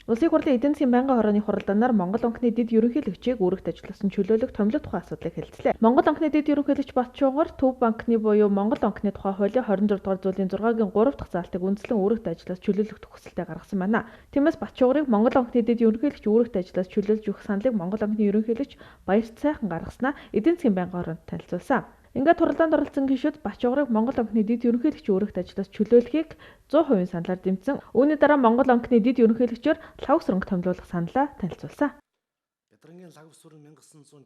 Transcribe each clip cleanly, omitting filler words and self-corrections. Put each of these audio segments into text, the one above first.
Улсын хурлын эдийн засгийн байнгын хорооны хуралдаанаар Монгол банкны дэд ерөнхийлөгчийг үүрэгт ажилласан чөлөөлөх томилох тухай асуудлыг хэлцлээ. Монгол банкны дэд ерөнхийлөгч Батчуугар Төв банкны буюу Монгол банкны тухай хуулийн 26 дугаар зүйлийн 6-гийн 3 дахь заалтыг үндэслэн үүрэгт ажиллаас чөлөөлөх хүсэлтэд гаргасан байна. Тиймээс Батчуугарыг Монгол банкны дэд ерөнхийлөгч үүрэгт ажиллаас чөлөөлж өгөх саналыг Монгол банкны ерөнхийлөгч Баярцайхан гаргаснаа эдийн засгийн байнгын хороонд танилцуулсан. Ингээд хуралдаанд оролцсон гишүүд Батчуугарыг Монгол банкны дэд ерөнхийлөгч үүрэгт ажиллаас чөлөөлөхийг 100% саналаар дэмжсэн. Үүний дараа Монгол банкны дэд ерөнхийлөгчөөр Лхагва томилуулах саналаа танилцуулсан. Бядрангийн Лхагва 1965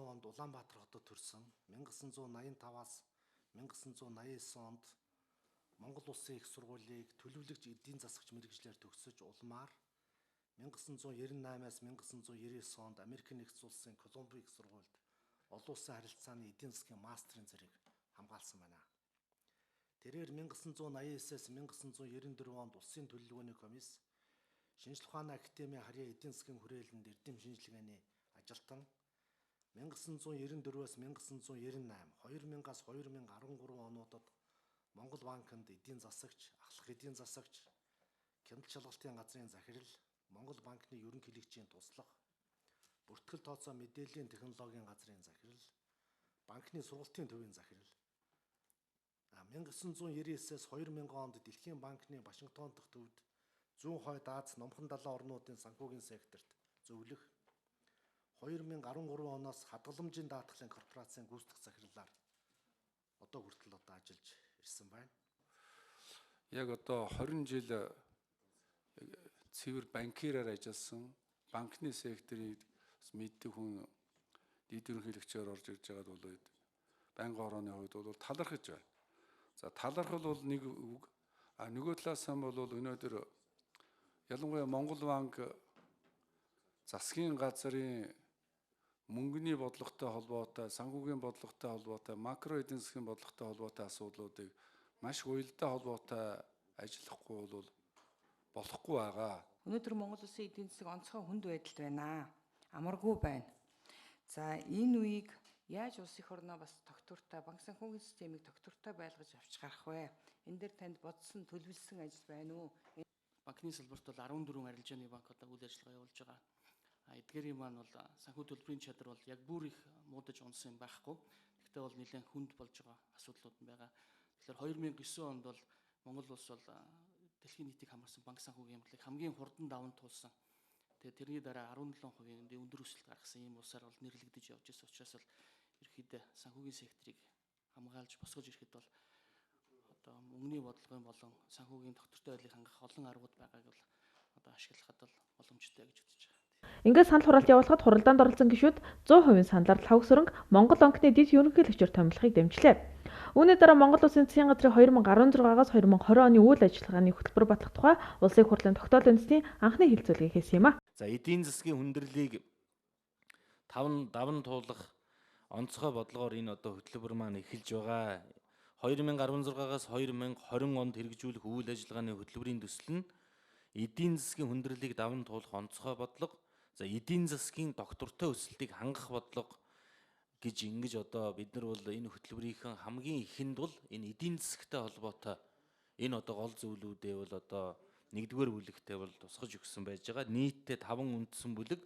онд Улаанбаатар хотод төрсөн. 1985-аас 1989 онд Монгол Улсын их сургуулийг төлөвлөгч эдийн засагч мэргэжлээр төгсөж улмаар 1998-аас 1999 онд Америк нэгдсэн улсын Колумбийн их сургуульд олон улсын харилцааны эдийн засгийн мастерын зэрэг хамгаалсан байна. Тэрээр 1989-ээс 1994 онд Улсын төлөвлөгөөний комисс, Шинжлэх ухааны академийн харьяа эдийн засгийн хүрээлэнд эрдэм шинжилгээний ажилтан, 1994-өөс 1998, 2000-аас 2013 онуудад Монгол банкнд эдийн засагч, ахлах эдийн засагч, хяналт шалгалтын газрын захирал, Монгол банкны ерөнхийлөгчийн туслах, бүртгэл тооцоо мэдээллийн технологийн газрын захирал, банкны сургалтын төвийн захирал. 1999-ээс 2000 онд Дэлхийн банкны Вашингтон дахь төвд зүүн хойд Ази, Номхон далайн орнуудын санхүүгийн секторт зөвлөх, 2013 оноос хадгаламжийн даатгалын корпорацийн гүйцэтгэх захирлаар одоо хүртэл одоо ажиллаж ирсэн байна. Яг одоо 20 жил цэвэр банкираар ажилласан, банкны секторыг мэддэг хүн дэд ерөнхийлөгчөөр орж ирж байгаад бол байнгын хорооны хувьд бол талархаж байна. За талархал бол нэг үг, а нөгөө талаас нь бол өнөөдөр ялангуяа Монгол банк засгийн газрын мөнгөний бодлоготой холбоотой, санхүүгийн бодлоготой холбоотой, макро эдийн засгийн бодлоготой холбоотой асуудлуудыг маш уялдаа холбоотой ажиллахгүй бол болохгүй байгаа. Өнөөдөр Монгол улсын эдийн засаг онцгой хүнд байдалд байна. Амаргүй байна. За энэ үеийг яаж улс эх орноо бас тогтвортой, банк санхүүгийн системийг тогтвортой байлгаж авч гарах вэ? Энэ дээр танд бодсон, төлөвлөсөн ажил байна уу? Банкны салбарт бол 14 арилжааны банк одоо үйл ажиллагаа явуулж байгаа. Эдгээрийн маань бол санхүү төлбөрийн чадвар бол яг бүр их муудаж унсан юм байхгүй. Гэхдээ бол нэлээд хүнд болж байгаа асуудлууд нь байгаа. Тэгэхээр 2009 онд бол Монгол улс бол дэлхийн нийтийг хамаарсан банк санхүүгийн хямралыг хамгийн хурдан даван туулсан. Тэгээд тэрний дараа 17% өндөр өсөлт гаргасан ийм улсаар бол нэрлэгдэж явж байсан учраас бол ерөнхийдөө санхүүгийн секторыг хамгаалж босгож ирэхэд бол одоо мөнгөний бодлогын болон санхүүгийн тогтвортой байдлыг хангах олон аргууд байгааг бол одоо ашиглахад бол боломжтой гэж үзэж байгаа. Ингээд санал хураалт явуулахад хуралдаанд оролцсон гишүүд 100% саналаар Лхагва Монгол банкны дэд ерөнхийлөгчөөр томилохыг дэмжлээ. Үүний дараа Монгол Улсын засгийн газрын 2016-аас 2020 оны үйл ажиллагааны хөтөлбөр батлах тухай Улсын хурлын тогтоол үндэсний анхны хэлцүүлгийг хийсэн юм а. За эдийн засгийн хүндрэлийг даван туулах онцгой бодлогоор энэ одоо хөтөлбөр маань эхэлж байгаа. 2016-аас 2020 онд хэрэгжүүлэх үйл ажиллагааны хөтөлбөрийн төсөл нь эдийн засгийн хүндрэлийг даван туулах онцгой бодлого, за эдийн засгийн доктортой өсөлтийг хангах бодлого гэж ингэж одоо бид нар бол энэ хөтөлбөрийнхэн хамгийн ихэнд бол энэ эдийн засагтай холбоотой энэ одоо гол зүйлүүдээ бол одоо нэгдүгээр бүлэгтээ бол тусгаж өгсөн байж байгаа. Нийтдээ 5 үндсэн бүлэг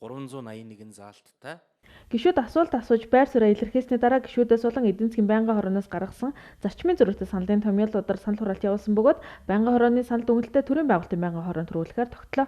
381 заалттай. Гишүүд асуулт асууж байр сууриа илэрхийлсний дараа гишүүдээс болон эдийн засгийн байнгын хорооноос гаргасан зарчмын зөрүүтэй саналын томьёолуудаар санал хураалт явуулсан бөгөөд байнгын хорооны санал дүгнэлтээ төрийн байгуулалтын байнгын хороонд төрүүлэхээр тогтлоо.